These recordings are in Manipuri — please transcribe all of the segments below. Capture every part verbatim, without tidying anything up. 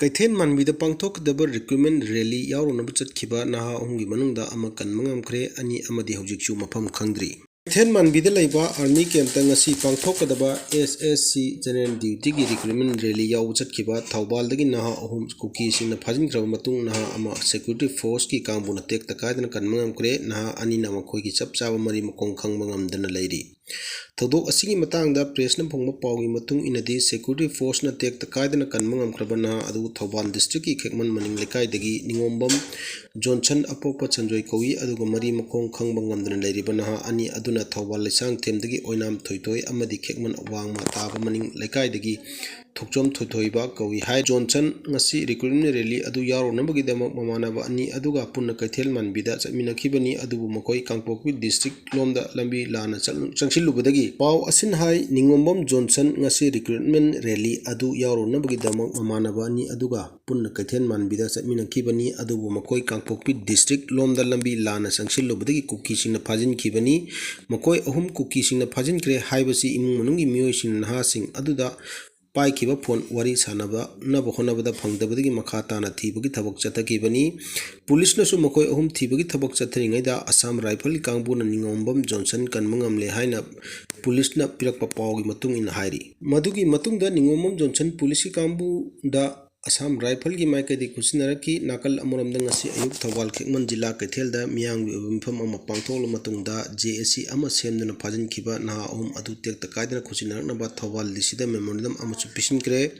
ꯀꯩꯊꯦꯜ ꯃꯥꯟꯕꯤꯗ ꯄꯥꯡꯊꯣꯛꯀꯗꯕ recruitment rally ꯌꯥꯎꯔꯨꯅꯕ ꯆꯠꯈꯤꯕ ꯅꯍꯥ ꯑꯍꯨꯝꯒꯤ ꯃꯅꯨꯡꯗ ꯑꯃ ꯀꯟꯕ ꯉꯝꯈ꯭ꯔꯦ, ꯑꯅꯤ ꯑꯃꯗꯤ ꯍꯧꯖꯤꯛꯁꯨ ꯃꯐꯝ ꯈꯪꯗ꯭ꯔꯤ꯫ ꯀꯩꯊꯦꯜ ꯃꯥꯟꯕꯤꯗ ꯂꯩꯕ army camp ꯇ ꯉꯁꯤ ꯄꯥꯡꯊꯣꯛꯀꯗꯕ S S C general duty ꯒꯤ recruitment rally ꯌꯥꯎꯕ ꯆꯠꯈꯤꯕ ꯊꯧꯕꯥꯜꯗꯒꯤ ꯅꯍꯥ ꯑꯍꯨꯝ ꯀꯨꯀꯤꯁꯤꯡꯅ ꯐꯥꯖꯤꯟꯈ꯭ꯔꯕ ꯃꯇꯨꯡ ꯅꯍꯥ ꯑꯃ security force ꯀꯤ ꯀꯥꯡꯕꯨꯅ ꯇꯦꯛꯇ ꯀꯥꯏꯗꯅ ꯀꯟꯕ ꯉꯝꯈ꯭ꯔꯦ꯫ ꯅꯍꯥ ꯑꯅꯤꯅ ꯃꯈꯣꯏꯒꯤ ꯆꯞ ꯆꯥꯕ ꯃꯔꯤ ꯃꯈꯣꯡ ꯈꯪꯕ ꯉꯝꯗꯅ ꯂꯩꯔꯤ꯫ ꯊꯧꯗꯣꯛ ꯑꯁꯤꯒꯤ ꯃꯇꯥꯡꯗ press ꯅ ꯐꯪꯕ ꯄꯥꯎꯒꯤ ꯃꯇꯨꯡ ꯏꯟꯅꯗꯤ, security force ꯅ ꯇꯦꯛꯇ ꯀꯥꯏꯗꯅ ꯀꯟꯕ ꯉꯝꯈ꯭ꯔꯕ ꯅꯍꯥ ꯑꯗꯨ ꯊꯧꯕꯥꯜ district ꯀꯤ ꯈꯦꯛꯃꯟ ꯃꯅꯤꯡ ꯂꯩꯀꯥꯏꯗꯒꯤ ꯅꯤꯉꯣꯝꯕꯝ ꯖꯣꯟꯁꯟ ꯑꯄꯣꯛꯄ ꯁꯟꯖꯣꯏ ꯀꯧꯏ꯫ ꯑꯗꯨꯒ ꯃꯔꯤ ꯃꯈꯣꯡ ꯈꯪꯕ ꯉꯝꯗꯅ ꯂꯩꯔꯤꯕ ꯅꯍꯥ ꯑꯅꯤ ꯑꯗꯨꯅ ꯊꯧꯕꯥꯜ ꯂꯩꯁꯥꯡꯊꯦꯝꯗꯒꯤ ꯑꯣꯏꯅꯥꯝ ꯊꯣꯏꯊꯣꯏ ꯑꯃꯗꯤ ꯈꯦꯛꯃꯟ ꯋꯥꯡꯃ ꯇꯥꯕ ꯃꯅꯤꯡ ꯂꯩꯀꯥꯏꯗꯒꯤ ꯊꯣꯛꯆꯣꯝ ꯊꯣꯏꯊꯣꯏꯕ ꯀꯧꯏ ꯍꯥꯏ꯫ ꯖꯣꯟꯁꯟ ꯉꯁꯤ recruitment rally ꯑꯗꯨ ꯌꯥꯎꯔꯨꯅꯕꯒꯤꯗꯃꯛ ꯃꯃꯥꯟꯅꯕ ꯑꯅꯤ ꯑꯗꯨꯒ ꯄꯨꯟꯅ ꯀꯩꯊꯦꯜ ꯃꯥꯟꯕꯤꯗ ꯆꯠꯃꯤꯟꯅꯈꯤꯕꯅꯤ, ꯑꯗꯨꯕꯨ ꯃꯈꯣꯏ ꯀꯥꯡꯄꯣꯛꯄꯤ district ꯂꯣꯝꯗ ꯂꯝꯕꯤ ꯂꯥꯟꯅ ꯆꯠ-, ꯆꯪꯁꯤꯜꯂꯨꯕꯗꯒꯤ ꯄꯥꯎ ꯑꯁꯤꯅ ꯍꯥꯏ, ꯅꯤꯉꯣꯝꯕꯝ ꯖꯣꯟꯁꯟ ꯉꯁꯤ recruitment rally ꯑꯗꯨ ꯌꯥꯎꯔꯨꯅꯕꯒꯤꯗꯃꯛ ꯃꯃꯥꯟꯅꯕ ꯑꯅꯤ ꯑꯗꯨꯒ ꯄꯨꯟꯅ ꯀꯩꯊꯦꯜ ꯃꯥꯟꯕꯤꯗ ꯆꯠꯃꯤꯟꯅꯈꯤꯕꯅꯤ, ꯑꯗꯨꯕꯨ ꯃꯈꯣꯏ ꯀꯥꯡꯄꯣꯛꯄꯤ district ꯂꯣꯝꯗ ꯂꯝꯕꯤ ꯂꯥꯟꯅ ꯆꯪꯁꯤꯜꯂꯨꯕꯗꯒꯤ ꯀꯨꯀꯤꯁꯤꯡꯅ ꯐꯥꯖꯤꯟꯈꯤꯕꯅꯤ꯫ ꯃꯈꯣꯏ ꯑꯍꯨꯝ ꯀꯨꯀꯤꯁꯤꯡꯅ ꯐꯥꯖꯤꯟꯈ꯭ꯔꯦ ꯍꯥꯏꯕꯁꯤ ꯏꯃꯨꯡ ꯃꯅꯨꯡꯒꯤ ꯃꯤꯑꯣꯏꯁꯤꯡꯅ ꯅꯍꯥꯁꯤꯡ ꯑꯗꯨꯗ ꯄꯥꯏꯈꯤꯕ phone ꯋꯥꯔꯤ ꯁꯥꯟꯅꯕ-, ꯅꯕ ꯍꯣꯠꯅꯕꯗ ꯐꯪꯗꯕꯗꯒꯤ ꯃꯈꯥ ꯇꯥꯅ ꯊꯤꯕꯒꯤ ꯊꯕꯛ ꯆꯠꯊꯈꯤꯕꯅꯤ꯫ ꯄꯨꯂꯤꯁꯅꯁꯨ ꯃꯈꯣꯏ ꯑꯍꯨꯝ ꯊꯤꯕꯒꯤ ꯊꯕꯛ ꯆꯠꯊꯔꯤꯉꯩꯗ ꯑꯁꯥꯝ ꯔꯥꯏꯐꯜ ꯀꯥꯡꯕꯨꯅ ꯅꯤꯉꯣꯝꯕꯝ ꯖꯣꯟꯁꯟ ꯀꯟꯕ ꯉꯝꯂꯦ ꯍꯥꯏꯅ ꯄꯨꯂꯤꯁꯅ ꯄꯤꯔꯛꯄ ꯄꯥꯎꯒꯤ ꯃꯇꯨꯡ ꯏꯟꯅ ꯍꯥꯏꯔꯤ꯫ ꯃꯗꯨꯒꯤ ꯃꯇꯨꯡꯗ ꯅꯤꯉꯣꯝꯕꯝ ꯖꯣꯟꯁꯟ ꯄꯨꯂꯤꯁꯀꯤ ꯀꯥꯡꯕꯨꯗ ꯑꯁꯥꯝ ꯔꯥꯏꯐꯜꯒꯤ ꯃꯥꯏꯀꯩꯗꯒꯤ ꯈꯨꯠꯁꯤꯟꯅꯔꯛꯈꯤ꯫ ꯅꯥꯀꯜ ꯑꯃꯔꯣꯝꯗ ꯉꯁꯤ ꯑꯌꯨꯛ ꯊꯧꯕꯥꯜ ꯈꯦꯛꯃꯟ ꯖꯤꯂꯥ ꯀꯩꯊꯦꯜꯗ ꯃꯤꯌꯥꯝꯒꯤ ꯑꯣꯏꯕ ꯃꯤꯐꯝ ꯑꯃ ꯄꯥꯡꯊꯣꯛꯂꯕ ꯃꯇꯨꯡꯗ J A C ꯑꯃ ꯁꯦꯝꯗꯨꯅ ꯐꯥꯖꯤꯟꯈꯤꯕ ꯅꯍꯥ ꯑꯍꯨꯝ ꯑꯗꯨ ꯇꯦꯛꯇ ꯀꯥꯏꯗꯅ ꯈꯨꯠꯁꯤꯟꯅꯔꯛꯅꯕ ꯊꯧꯕꯥꯜ D C ꯗ memorandum ꯑꯃꯁꯨ ꯄꯤꯁꯤꯟꯈ꯭ꯔꯦ꯫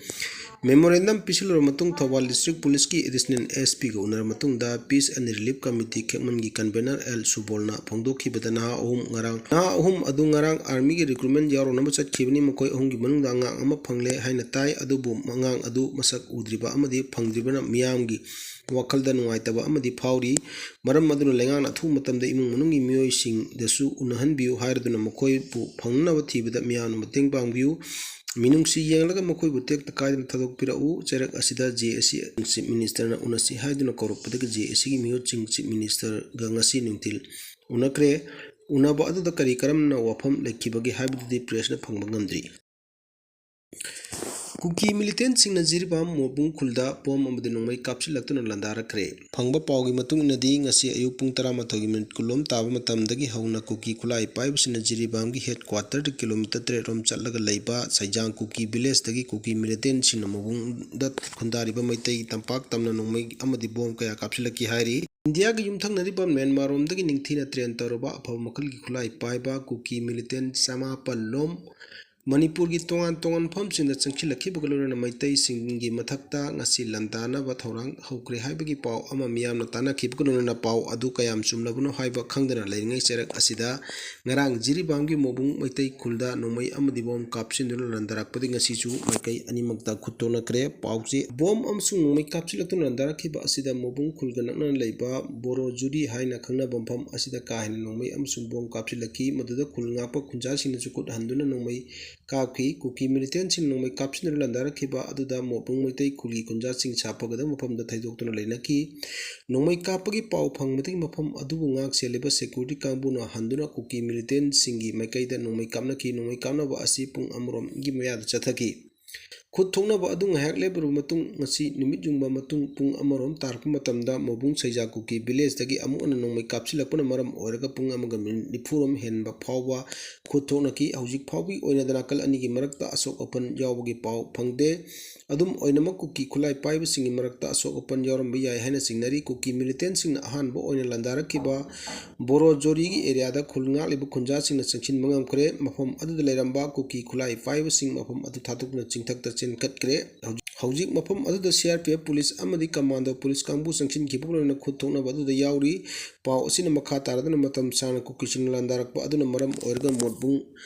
Memorandum ꯄꯤꯁꯤꯜꯂꯨꯔꯕ ꯃꯇꯨꯡ ꯊꯧꯕꯥꯜ district ꯄꯨꯂꯤꯁꯀꯤ additional S P ꯒ ꯎꯅꯔꯕ ꯃꯇꯨꯡꯗ Peace and Relief Committee ꯈꯦꯛꯃꯟꯒꯤ convener L ꯁꯨꯕꯣꯜꯅ ꯐꯣꯡꯗꯣꯛꯈꯤꯕꯗ ꯅꯍꯥ ꯑꯍꯨꯝ ꯉꯔꯥꯡ, ꯅꯍꯥ ꯑꯍꯨꯝ ꯑꯗꯨ ꯉꯔꯥꯡ army ꯒꯤ recruitment ꯌꯥꯎꯔꯨꯅꯕ ꯆꯠꯈꯤꯕꯅꯤ꯫ ꯃꯈꯣꯏ ꯑꯍꯨꯝꯒꯤ ꯃꯅꯨꯡꯗ ꯑꯉꯥꯡ ꯑꯃ ꯐꯪꯂꯦ ꯍꯥꯏꯅ ꯇꯥꯏ, ꯑꯗꯨꯕꯨ ꯑꯉꯥꯡ ꯑꯗꯨ ꯃꯁꯛ ꯎꯗ꯭ꯔꯤꯕ ꯑꯃꯗꯤ ꯐꯪꯗ꯭ꯔꯤꯕꯅ ꯃꯤꯌꯥꯝꯒꯤ ꯋꯥꯈꯜꯗ ꯅꯨꯡꯉꯥꯏꯇꯕ ꯑꯃꯗꯤ ꯐꯥꯎꯔꯤ꯫ ꯃꯔꯝ ꯑꯗꯨꯅ ꯂꯩꯉꯥꯛꯅ ꯑꯊꯨꯕ ꯃꯇꯝꯗ ꯏꯃꯨꯡ ꯃꯅꯨꯡꯒꯤ ꯃꯤꯑꯣꯏꯁꯤꯡꯗꯁꯨ ꯎꯅꯍꯟꯕꯤꯌꯨ ꯍꯥꯏꯔꯗꯨꯅ ꯃꯈꯣꯏꯕꯨ ꯐꯪꯅꯅꯕ ꯊꯤꯕꯗ ꯃꯤꯌꯥꯝꯅ ꯃꯇꯦꯡ ꯄꯥꯡꯕꯤꯌꯨ꯫ ꯃꯤꯅꯨꯡꯁꯤ ꯌꯦꯡꯂꯒ ꯃꯈꯣꯏꯕꯨ ꯇꯦꯛꯇ ꯀꯥꯏꯗꯅ ꯊꯥꯗꯣꯛꯄꯤꯔꯛꯎ꯫ ꯆꯩꯔꯛ ꯑꯁꯤꯗ J A C Chief Minister ꯅ ꯎꯅꯁꯤ ꯍꯥꯏꯗꯨꯅ ꯀꯧꯔꯛꯄꯗꯒꯤ J A C ꯒꯤ ꯃꯤꯍꯨꯠꯁꯤꯡ Chief Minister ꯒ ꯉꯁꯤ ꯅꯨꯡꯊꯤꯜ ꯎꯅꯈ꯭ꯔꯦ꯫ ꯎꯅꯕ ꯑꯗꯨꯗ ꯀꯔꯤ ꯀꯔꯝꯅ ꯋꯥꯐꯝ ꯂꯩꯈꯤꯕꯒꯦ ꯍꯥꯏꯕꯗꯨꯗꯤ ꯄ꯭ꯔꯦꯁꯅ ꯐꯪꯕ ꯉꯝꯗ꯭ꯔꯤ꯫ ꯀꯨꯀꯤ ꯃꯤꯂꯤꯇꯦꯟꯁꯤꯡꯅ ꯖꯤꯔꯤꯕꯥꯝ ꯃꯣꯕꯨꯡ ꯈꯨꯜꯗ ꯕꯣꯝ ꯑꯃꯗꯤ ꯅꯣꯡꯃꯩ ꯀꯥꯞꯁꯤꯜꯂꯛꯇꯨꯅ ꯂꯥꯟꯗꯥꯔꯛꯈ꯭ꯔꯦ꯫ ꯐꯪꯕ ꯄꯥꯎꯒꯤ ꯃꯇꯨꯡ ꯏꯟꯅꯗꯤ, ꯉꯁꯤ ꯑꯌꯨꯛ ꯄꯨꯡ ꯇꯔꯥꯃꯥꯊꯣꯏꯒꯤ ꯃꯤꯅꯤꯠ ꯀꯨꯟꯂꯣꯝ ꯇꯥꯕ ꯃꯇꯝꯗꯒꯤ ꯍꯧꯅ ꯀꯨꯀꯤ ꯈꯨꯠꯂꯥꯏ ꯄꯥꯏꯕꯁꯤꯡꯅ ꯖꯤꯔꯤꯕꯥꯝꯒꯤ ꯍꯦꯗ ꯀ꯭ꯋꯥꯇꯔꯗ ꯀꯤꯂꯣꯃꯤꯇꯔ ꯇꯔꯦꯠ ꯔꯣꯝ ꯆꯠꯂꯒ ꯂꯩꯕ ꯁꯩꯖꯥꯡ ꯀꯨꯀꯤ ꯚꯤꯂꯦꯖꯇꯒꯤ ꯀꯨꯀꯤ ꯃꯤꯂꯤꯇꯦꯟꯁꯤꯡꯅ ꯃꯣꯕꯨꯡꯗ ꯈꯨꯟꯗꯥꯔꯤꯕ ꯃꯩꯇꯩ ꯇꯝꯄꯥꯛ ꯇꯝꯅ ꯅꯣꯡꯃꯩ ꯑꯃꯗꯤ ꯕꯣꯝ ꯀꯌꯥ ꯀꯥꯞꯁꯤꯜꯂꯛꯈꯤ ꯍꯥꯏꯔꯤ꯫ ꯏꯟꯗꯤꯌꯥꯒꯤ ꯌꯨꯝꯊꯪꯅꯔꯤꯕ ꯃ꯭ꯌꯥꯟꯃꯥꯔꯔꯣꯝꯗꯒꯤ ꯅꯤꯡꯊꯤꯅ ꯇ꯭ꯔꯦꯟ ꯇꯧꯔꯕ ꯑꯐꯕ ꯃꯈꯜꯒꯤ ꯈꯨꯠꯂꯥꯏ ꯄꯥꯏꯕ ꯀꯨꯀꯤ ꯃꯤꯂꯤꯇꯦꯟ ꯆꯃꯥꯄꯜ ꯂꯣꯝ ꯃꯅꯤꯄꯨꯔꯒꯤ ꯇꯣꯉꯥꯟ ꯇꯣꯉꯥꯟꯕ ꯃꯐꯝꯁꯤꯡꯗ ꯆꯪꯁꯤꯜꯂꯛꯈꯤꯕꯒ ꯂꯣꯏꯅꯅ ꯃꯩꯇꯩꯁꯤꯡꯒꯤ ꯃꯊꯛꯇ ꯉꯁꯤ ꯂꯥꯟꯗꯥꯅꯕ ꯊꯧꯔꯥꯡ ꯍꯧꯈ꯭ꯔꯦ ꯍꯥꯏꯕꯒꯤ ꯄꯥꯎ ꯑꯃ ꯃꯤꯌꯥꯝꯅ ꯇꯥꯟꯅꯈꯤꯕꯒ ꯂꯣꯏꯅꯅ ꯄꯥꯎ ꯑꯗꯨ ꯀꯌꯥꯝ ꯆꯨꯝꯂꯕꯅꯣ ꯍꯥꯏꯕ ꯈꯪꯗꯅ ꯂꯩꯔꯤꯉꯩ ꯆꯩꯔꯛ ꯑꯁꯤꯗ ꯉꯔꯥꯡ ꯖꯤꯔꯤꯕꯥꯝꯒꯤ ꯃꯣꯕꯨꯡ ꯃꯩꯇꯩ ꯈꯨꯜꯗ ꯅꯣꯡꯃꯩ ꯑꯃꯗꯤ ꯕꯣꯝ ꯀꯥꯞꯁꯤꯟꯗꯨꯅ ꯂꯥꯟꯗꯥꯔꯛꯄꯗꯒꯤ ꯉꯁꯤꯁꯨ ꯃꯥꯏꯀꯩ ꯑꯅꯤꯃꯛꯇ ꯈꯨꯠ ꯊꯣꯛꯅꯈ꯭ꯔꯦ꯫ ꯄꯥꯎꯆꯦ ꯕꯣꯝ ꯑꯃꯁꯨꯡ ꯅꯣꯡꯃꯩ ꯀꯥꯞꯁꯤꯜꯂꯛꯇꯨꯅ ꯂꯥꯟꯗꯥꯔꯛꯈꯤꯕ ꯑꯁꯤꯗ ꯃꯣꯕꯨꯡ ꯈꯨꯜꯒ ꯅꯛꯅꯅ ꯂꯩꯕ ꯕꯣꯔꯣꯖꯨꯔꯤ ꯍꯥꯏꯅ ꯈꯪꯅꯕ ꯃꯐꯝ ꯑꯁꯤꯗ ꯀꯥ ꯍꯦꯟꯅ ꯅꯣꯡꯃꯩ ꯑꯃꯁꯨꯡ ꯕꯣꯝ ꯀꯥꯞꯁꯤꯜꯂꯛꯈꯤ꯫ ꯃꯗꯨꯗ ꯈꯨꯜ ꯉꯥꯛꯄ ꯈꯨꯟꯖꯥꯁꯤꯡꯅꯁꯨ ꯈꯨꯠ ꯍꯟꯗꯨꯅ ꯅꯣꯡꯃꯩ ꯀꯥꯞꯈꯤ꯫ ꯀꯨꯀꯤ ꯃꯤꯂꯤꯇꯦꯟꯁꯤꯡꯅ ꯅꯣꯡꯃꯩ ꯀꯥꯞꯁꯤꯟꯗꯨꯅ ꯂꯥꯟꯗꯥꯔꯛꯈꯤꯕ ꯑꯗꯨꯗ ꯃꯣꯕꯨꯡ ꯃꯩꯇꯩ ꯈꯨꯜꯒꯤ ꯈꯨꯟꯖꯥꯁꯤꯡ ꯁꯥꯐꯒꯗꯕ ꯃꯐꯝꯗ ꯊꯩꯗꯣꯛꯇꯨꯅ ꯂꯩꯅꯈꯤ꯫ ꯅꯣꯡꯃꯩ ꯀꯥꯞꯄꯒꯤ ꯄꯥꯎ ꯐꯪꯕꯗꯒꯤ ꯃꯐꯝ ꯑꯗꯨꯕꯨ ꯉꯥꯛ ꯁꯦꯜꯂꯤꯕ ꯁꯦꯀ꯭ꯌꯨꯔꯤꯇꯤ ꯀꯥꯡꯕꯨꯅ ꯍꯟꯗꯨꯅ ꯀꯨꯀꯤ ꯃꯤꯂꯤꯇꯦꯟꯁꯤꯡꯒꯤ ꯃꯥꯏꯀꯩꯗ ꯅꯣꯡꯃꯩ ꯀꯥꯞꯅꯈꯤ꯫ ꯅꯣꯡꯃꯩ ꯀꯥꯞꯅꯕ ꯑꯁꯤ ꯄꯨꯡ ꯑꯃꯔꯣꯝꯒꯤ ꯃꯌꯥꯗ ꯆꯠꯊꯈꯤ꯫ ꯈꯨꯠ ꯊꯣꯛꯅꯕ ꯑꯗꯨ ꯉꯥꯏꯍꯥꯛ ꯂꯦꯞꯂꯨꯔꯕ ꯃꯇꯨꯡ, ꯉꯁꯤ ꯅꯨꯃꯤꯠ ꯌꯨꯡꯕ ꯃꯇꯨꯡ ꯄꯨꯡ ꯑꯃꯔꯣꯝ ꯇꯥꯔꯛꯄ ꯃꯇꯝꯗ ꯃꯣꯕꯨꯡ ꯁꯩꯖꯥ ꯀꯨꯀꯤ ꯚꯤꯂꯦꯖꯇꯒꯤ ꯑꯃꯨꯛ ꯍꯟꯅ ꯅꯣꯡꯃꯩ ꯀꯥꯞꯁꯤꯜꯂꯛꯄꯅ ꯃꯔꯝ ꯑꯣꯏꯔꯒ ꯄꯨꯡ ꯑꯃꯒ ꯃꯤꯅꯤꯠ ꯅꯤꯐꯨꯔꯣꯝ ꯍꯦꯟꯕ ꯐꯥꯎꯕ ꯈꯨꯠ ꯊꯣꯛꯅꯈꯤ꯫ ꯍꯧꯖꯤꯛ ꯐꯥꯎꯕꯒꯤ ꯑꯣꯏꯅꯗ ꯅꯥꯀꯜ ꯑꯅꯤꯒꯤ ꯃꯔꯛꯇ ꯑꯁꯣꯛ ꯑꯄꯟ ꯌꯥꯎꯕꯒꯤ ꯄꯥꯎ ꯐꯪꯗꯦ꯫ ꯑꯗꯨꯝ ꯑꯣꯏꯅꯃꯛ, ꯀꯨꯀꯤ ꯈꯨꯠꯂꯥꯏ ꯄꯥꯏꯕꯁꯤꯡꯒꯤ ꯃꯔꯛꯇ ꯑꯁꯣꯛ ꯑꯄꯟ ꯌꯥꯎꯔꯝꯕ ꯌꯥꯏ ꯍꯥꯏꯅ ꯆꯤꯡꯅꯔꯤ꯫ ꯀꯨꯀꯤ ꯃꯤꯂꯤꯇꯦꯟꯁꯤꯡꯅ ꯑꯍꯥꯟꯕ ꯑꯣꯏꯅ ꯂꯥꯟꯗꯥꯔꯛꯈꯤꯕ ꯕꯣꯔꯣꯖꯣꯔꯤꯒꯤ ꯑꯦꯔꯤꯌꯥꯗ ꯈꯨꯜ ꯉꯥꯛꯂꯤꯕ ꯈꯨꯟꯖꯥꯁꯤꯡꯅ ꯆꯪꯁꯤꯟꯕ ꯉꯝꯈ꯭ꯔꯦ꯫ ꯃꯐꯝ ꯑꯗꯨꯗ ꯂꯩꯔꯝꯕ ꯀꯨꯀꯤ ꯈꯨꯠꯂꯥꯏ ꯄꯥꯏꯕꯁꯤꯡ ꯃꯐꯝ ꯑꯗꯨ ꯊꯥꯗꯣꯛꯇꯨꯅ ꯆꯤꯡꯊꯛꯇ ꯆꯦꯟꯈꯠꯈ꯭ꯔꯦ꯫ ꯍꯧꯖꯤꯛ, ꯍꯧꯖꯤꯛ ꯃꯐꯝ ꯑꯗꯨꯗ C R P F police ꯑꯃꯗꯤ ꯀꯃꯥꯟꯗꯣ ꯄꯨꯂꯤꯁ ꯀꯥꯡꯕꯨ ꯆꯪꯁꯤꯟꯈꯤꯕꯒ ꯂꯣꯏꯅꯅ ꯈꯨꯠ ꯊꯣꯛꯅꯕ ꯑꯗꯨꯗ ꯌꯥꯎꯔꯤ꯫ ꯄꯥꯎ ꯑꯁꯤꯅ ꯃꯈꯥ ꯇꯥꯔꯗꯨꯅ ꯃꯇꯝ ꯁꯥꯡꯅ ꯀꯨꯀꯤꯁꯤꯡꯅ ꯂꯥꯟꯗꯥꯔꯛꯄ ꯑꯗꯨꯅ ꯃꯔꯝ ꯑꯣꯏꯔꯒ ꯃꯣꯠꯕꯨꯡ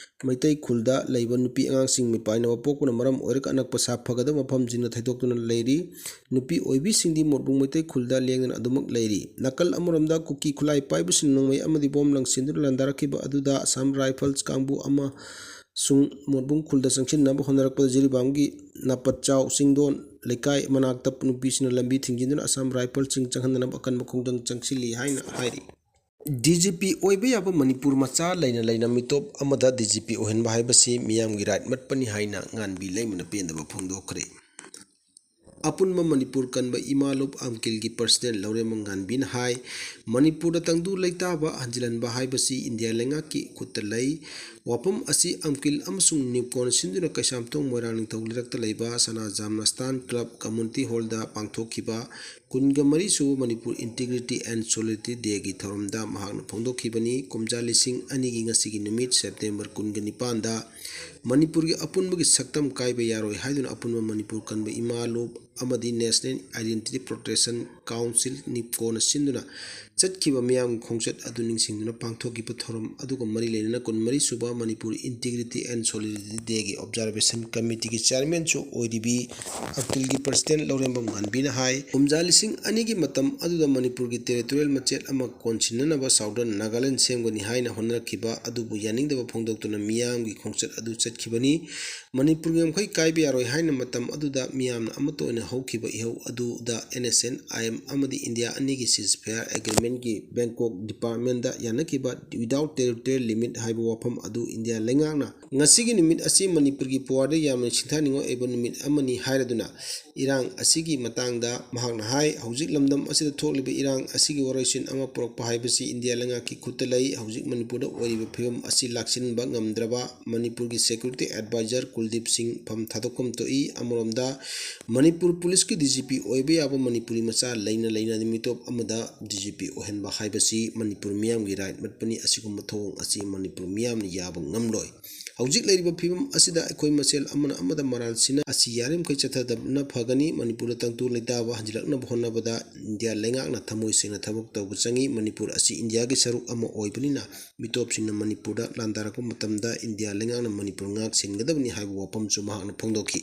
ꯃꯩꯇꯩ ꯈꯨꯜꯗ ꯂꯩꯕ ꯅꯨꯄꯤ ꯑꯉꯥꯡꯁꯤꯡ ꯃꯤꯄꯥꯏꯅꯕ ꯄꯣꯛꯄꯅ ꯃꯔꯝ ꯑꯣꯏꯔꯒ ꯑꯅꯛꯄ ꯁꯥꯐꯒꯗꯕ ꯃꯐꯝꯁꯤꯡꯗ ꯊꯩꯗꯣꯛꯇꯨꯅ ꯂꯩꯔꯤ꯫ ꯅꯨꯄꯤ ꯑꯣꯏꯕꯤꯁꯤꯡꯗꯤ ꯃꯣꯠꯕꯨꯡ ꯃꯩꯇꯩ ꯈꯨꯜꯗ ꯂꯦꯡꯗꯅ ꯑꯗꯨꯃꯛ ꯂꯩꯔꯤ꯫ ꯅꯥꯀꯜ ꯑꯃꯔꯣꯝꯗ ꯀꯨꯀꯤ ꯈꯨꯠꯂꯥꯏ ꯄꯥꯏꯕꯁꯤꯡꯅ ꯅꯣꯡꯃꯩ ꯑꯃꯗꯤ ꯕꯣꯝ ꯂꯪꯁꯤꯟꯗꯨꯅ ꯂꯥꯟꯗꯥꯔꯛꯈꯤꯕ ꯑꯗꯨꯗ ꯑꯁꯥꯝ ꯔꯥꯏꯐꯜꯁ ꯀꯥꯡꯕꯨ ꯑꯃꯁꯨꯡ ꯃꯣꯠꯕꯨꯡ ꯈꯨꯜꯗ ꯆꯪꯁꯤꯟꯅꯕ ꯍꯣꯠꯅꯔꯛꯄꯗ ꯖꯤꯔꯤꯕꯥꯝꯒꯤ ꯅꯥꯄꯠꯆꯥꯎ ꯆꯤꯡꯗꯣꯟ ꯂꯩꯀꯥꯏ ꯃꯅꯥꯛꯇ ꯅꯨꯄꯤꯁꯤꯡꯅ ꯂꯝꯕꯤ ꯊꯤꯡꯖꯤꯟꯗꯨꯅ ꯑꯁꯥꯝ ꯔꯥꯏꯐꯜꯁꯤꯡ ꯆꯪꯍꯟꯗꯅꯕ ꯑꯀꯟꯕ ꯈꯣꯡꯖꯪ ꯆꯪꯁꯤꯜꯂꯤ ꯍꯥꯏꯅ ꯍꯥꯏꯔꯤ꯫ ꯗꯤ ꯖꯤ ꯄꯤ ꯑꯣꯏꯕ ꯌꯥꯕ ꯃꯅꯤꯄꯨꯔ ꯃꯆꯥ ꯂꯩꯅ ꯂꯩꯅ ꯃꯤꯇꯣꯞ ꯑꯃꯗ ꯗꯤ ꯖꯤ ꯄꯤ ꯑꯣꯏꯍꯟꯕ ꯍꯥꯏꯕꯁꯤ ꯃꯤꯌꯥꯝꯒꯤ ꯔꯥꯏꯠꯃꯛꯄꯅꯤ ꯍꯥꯏꯅ ꯉꯥꯟꯕꯤ ꯂꯩꯃꯅ ꯄꯦꯟꯗꯕ ꯐꯣꯡꯗꯣꯛꯈ꯭ꯔꯦ꯫ ꯑꯄꯨꯟꯕ ꯃꯅꯤꯄꯨꯔ ꯀꯟꯕ ꯏꯃꯥ ꯂꯨꯞ ꯑꯝꯀꯤꯜꯒꯤ ꯄ꯭ꯔꯁꯤꯗꯦꯟ ꯂꯧꯔꯦꯝꯕꯝ ꯉꯥꯟꯕꯤꯅ ꯍꯥꯏ, ꯃꯅꯤꯄꯨꯔꯗ ꯇꯪꯗꯨ ꯂꯩꯇꯥꯕ ꯍꯟꯖꯤꯜꯍꯟꯕ ꯍꯥꯏꯕꯁꯤ ꯏꯟꯗꯤꯌꯥ ꯂꯩꯉꯥꯛꯀꯤ ꯈꯨꯠꯇ ꯂꯩ꯫ ꯋꯥꯐꯝ ꯑꯁꯤ ꯑꯝꯀꯤꯜ ꯑꯃꯁꯨꯡ ꯅꯤꯞꯀꯣꯟ ꯁꯤꯟꯗꯨꯅ ꯀꯩꯁꯥꯝꯊꯣꯡ ꯃꯣꯏꯔꯥꯡ ꯅꯤꯡꯊꯧ ꯂꯩꯔꯛꯇ ꯂꯩꯕ ꯁꯅꯥ ꯖꯥꯝꯅꯁꯇꯥꯟ ꯀ꯭ꯂꯕ ꯀꯝꯃꯨꯅꯤꯇꯤ ꯍꯣꯜꯗ ꯄꯥꯡꯊꯣꯛꯈꯤꯕ ꯀꯨꯟꯒ ꯃꯔꯤ ꯁꯨꯕ ꯃꯅꯤꯄꯨꯔ ꯏꯟꯇꯤꯒ꯭ꯔꯤꯇꯤ ꯑꯦꯟ ꯁꯣꯂꯤꯗꯔꯤꯇꯤ ꯗꯦꯒꯤ ꯊꯧꯔꯝꯗ ꯃꯍꯥꯛꯅ ꯐꯣꯡꯗꯣꯛꯈꯤꯕꯅꯤ꯫ ꯀꯨꯝꯖꯥ ꯂꯤꯁꯤꯡ ꯑꯅꯤꯒꯤ ꯉꯁꯤꯒꯤ ꯅꯨꯃꯤꯠ ꯁꯦꯞꯇꯦꯝꯕꯔ ꯀꯨꯟꯒ ꯅꯤꯄꯥꯟꯗ ꯃꯅꯤꯄꯨꯔꯒꯤ ꯑꯄꯨꯟꯕꯒꯤ ꯁꯛꯇꯝ ꯀꯥꯏꯕ ꯌꯥꯔꯣꯏ ꯍꯥꯏꯗꯨꯅ ꯑꯄꯨꯟꯕ ꯃꯅꯤꯄꯨꯔ ꯀꯟꯕ ꯏꯃꯥ ꯂꯨꯞ ꯑꯃꯗꯤ ꯅꯦꯁꯅꯦꯜ ꯑꯥꯏꯗꯦꯟꯇꯤꯇꯤ ꯄ꯭ꯔꯣꯇꯦꯛꯁꯟ ꯀꯥꯎꯟꯁꯤꯜ ꯅꯤꯞꯀꯣꯅ ꯁꯤꯟꯗꯨꯅ ꯆꯠꯈꯤꯕ ꯃꯤꯌꯥꯝꯒꯤ ꯈꯣꯡꯆꯠ ꯑꯗꯨ ꯅꯤꯡꯁꯤꯡꯗꯨꯅ ꯄꯥꯡꯊꯣꯛꯈꯤꯕ ꯊꯧꯔꯝ ꯑꯗꯨꯒ ꯃꯔꯤ ꯂꯩꯅꯅ ꯀꯨꯟꯃꯔꯤ ꯁꯨꯕ ꯃꯅꯤꯄꯨꯔ ꯏꯟꯇꯤꯒ꯭ꯔꯤꯇꯤ ꯑꯦꯟ ꯁꯣꯂꯤꯗꯔꯤꯇꯤ ꯗꯦꯒꯤ ꯑꯣꯕꯖꯥꯔꯕꯦꯁꯟ ꯀꯃꯤꯇꯤꯒꯤ ꯆꯤꯌꯥꯔꯃꯦꯟꯁꯨ ꯑꯣꯏꯔꯤꯕꯤ ꯑꯝꯀꯤꯜꯒꯤ ꯄ꯭ꯔꯁꯤꯗꯦꯟ ꯂꯧꯔꯦꯝꯕꯝ ꯉꯥꯟꯕꯤꯅ ꯍꯥꯏ, ꯀꯨꯝꯖꯥ ꯂꯤꯁꯤꯡ ꯑꯅꯤꯒꯤ ꯃꯇꯝ ꯑꯗꯨꯗ ꯃꯅꯤꯄꯨꯔꯒꯤ ꯇꯦꯔꯤꯇꯣꯔꯤꯌꯦꯜ ꯃꯆꯦꯠ ꯑꯃ ꯀꯣꯟꯁꯤꯟꯅꯅꯕ ꯁꯥꯎꯗꯔꯟ ꯅꯥꯒꯥꯂꯦꯟ ꯁꯦꯝꯒꯅꯤ ꯍꯥꯏꯅ ꯍꯣꯠꯅꯔꯛꯈꯤꯕ ꯑꯗꯨꯕꯨ ꯌꯥꯅꯤꯡꯗꯕ ꯐꯣꯡꯗꯣꯛꯇꯨꯅ ꯃꯤꯌꯥꯝꯒꯤ ꯈꯣꯡꯆꯠ ꯑꯗꯨ ꯆꯠꯈꯤꯕꯅꯤ꯫ ꯃꯅꯤꯄꯨꯔꯒꯤ ꯉꯝꯈꯩ ꯀꯥꯏꯕ ꯌꯥꯔꯣꯏ ꯍꯥꯏꯅ ꯃꯇꯝ ꯑꯗꯨꯗ ꯃꯤꯌꯥꯝꯅ ꯑꯃꯠꯇ ꯑꯣꯏꯅ ꯍꯧꯈꯤꯕ ꯏꯍꯧ ꯑꯗꯨꯗ N S N, I M ꯑꯃꯗꯤ ꯏꯟꯗꯤꯌꯥ ꯑꯅꯤꯒꯤ ceasefire agreementꯀꯤ ꯕꯦꯡꯀꯣꯛ ꯗꯤꯄꯥꯔꯠꯃꯦꯟꯗ ꯌꯥꯅꯈꯤꯕ without territorial limit ꯍꯥꯏꯕ ꯋꯥꯐꯝ ꯑꯗꯨ ꯏꯟꯗꯤꯌꯥ ꯂꯩꯉꯥꯛꯅ ꯉꯁꯤꯒꯤ ꯅꯨꯃꯤꯠ ꯑꯁꯤ ꯃꯅꯤꯄꯨꯔꯒꯤ ꯄꯨꯋꯥꯔꯤꯗ ꯌꯥꯝꯅ ꯁꯤꯡꯊꯥꯅꯤꯡꯉꯥꯏ ꯑꯣꯏꯕ ꯅꯨꯃꯤꯠ ꯑꯃꯅꯤ ꯍꯥꯏꯔꯗꯨꯅ ꯏꯔꯥꯡ ꯑꯁꯤꯒꯤ ꯃꯇꯥꯡꯗ ꯃꯍꯥꯛꯅ ꯍꯥꯏ, ꯍꯧꯖꯤꯛ ꯂꯝꯗꯝ ꯑꯁꯤꯗ ꯊꯣꯛꯂꯤꯕ ꯏꯔꯥꯡ ꯑꯁꯤꯒꯤ ꯋꯥꯔꯣꯏꯁꯤꯟ ꯑꯃ ꯄꯨꯔꯛꯄ ꯍꯥꯏꯕꯁꯤ ꯏꯟꯗꯤꯌꯥ ꯂꯩꯉꯥꯛꯀꯤ ꯈꯨꯠꯇ ꯂꯩ꯫ ꯍꯧꯖꯤꯛ ꯃꯅꯤꯄꯨꯔꯗ ꯑꯣꯏꯔꯤꯕ ꯐꯤꯕꯝ ꯑꯁꯤ ꯂꯥꯛꯁꯤꯟꯕ ꯉꯝꯗ꯭ꯔꯕ ꯃꯅꯤꯄꯨꯔꯒꯤ security advisor ꯀꯨꯜꯗꯤꯞ ꯁꯤꯡ ꯐꯝ ꯊꯥꯗꯣꯛꯐꯝ ꯊꯣꯛꯏ꯫ ꯑꯃꯔꯣꯝꯗ ꯃꯅꯤꯄꯨꯔ ꯄꯨꯂꯤꯁꯀꯤ ꯗꯤ ꯖꯤ ꯄꯤ ꯑꯣꯏꯕ ꯌꯥꯕ ꯃꯅꯤꯄꯨꯔꯤ ꯃꯆꯥ ꯂꯩꯅ ꯂꯩꯅ ꯃꯤꯇꯣꯞ ꯑꯃꯗ ꯗꯤ ꯖꯤ ꯄꯤ ꯑꯣꯏꯍꯟꯕ ꯍꯥꯏꯕꯁꯤ ꯃꯅꯤꯄꯨꯔ ꯃꯤꯌꯥꯝꯒꯤ ꯔꯥꯏꯠꯃꯛꯄꯅꯤ꯫ ꯑꯁꯤꯒꯨꯝꯕ ꯊꯧꯑꯣꯡ ꯑꯁꯤ ꯃꯅꯤꯄꯨꯔ ꯃꯤꯌꯥꯝꯅ ꯌꯥꯕ ꯉꯝꯂꯣꯏ꯫ ꯍꯧꯖꯤꯛ ꯂꯩꯔꯤꯕ ꯐꯤꯕꯝ ꯑꯁꯤꯗ ꯑꯩꯈꯣꯏ ꯃꯁꯦꯜ ꯑꯃꯅ ꯑꯃꯗ ꯃꯔꯥꯜ ꯁꯤꯟꯅ ꯑꯁꯤ ꯌꯥꯔꯤꯃꯈꯩ ꯆꯠꯊꯗꯕꯅ ꯐꯒꯅꯤ꯫ ꯃꯅꯤꯄꯨꯔꯗ ꯇꯪꯗꯨ ꯂꯩꯇꯥꯕ ꯍꯟꯖꯤꯜꯂꯛꯅꯕ ꯍꯣꯠꯅꯕꯗ ꯏꯟꯗꯤꯌꯥ ꯂꯩꯉꯥꯛꯅ ꯊꯃꯣꯏ ꯁꯦꯡꯅ ꯊꯕꯛ ꯇꯧꯕ ꯆꯪꯏ꯫ ꯃꯅꯤꯄꯨꯔ ꯑꯁꯤ ꯏꯟꯗꯤꯌꯥꯒꯤ ꯁꯔꯨꯛ ꯑꯃ ꯑꯣꯏꯕꯅꯤꯅ ꯃꯤꯇꯣꯞꯁꯤꯡꯅ ꯃꯅꯤꯄꯨꯔꯗ ꯂꯥꯟꯗꯥꯔꯛꯄ ꯃꯇꯝꯗ ꯏꯟꯗꯤꯌꯥ ꯂꯩꯉꯥꯛꯅ ꯃꯅꯤꯄꯨꯔ ꯉꯥꯛ ꯁꯦꯟꯒꯗꯕꯅꯤ ꯍꯥꯏꯕ ꯋꯥꯐꯝꯁꯨ ꯃꯍꯥꯛꯅ ꯐꯣꯡꯗꯣꯛꯈꯤ꯫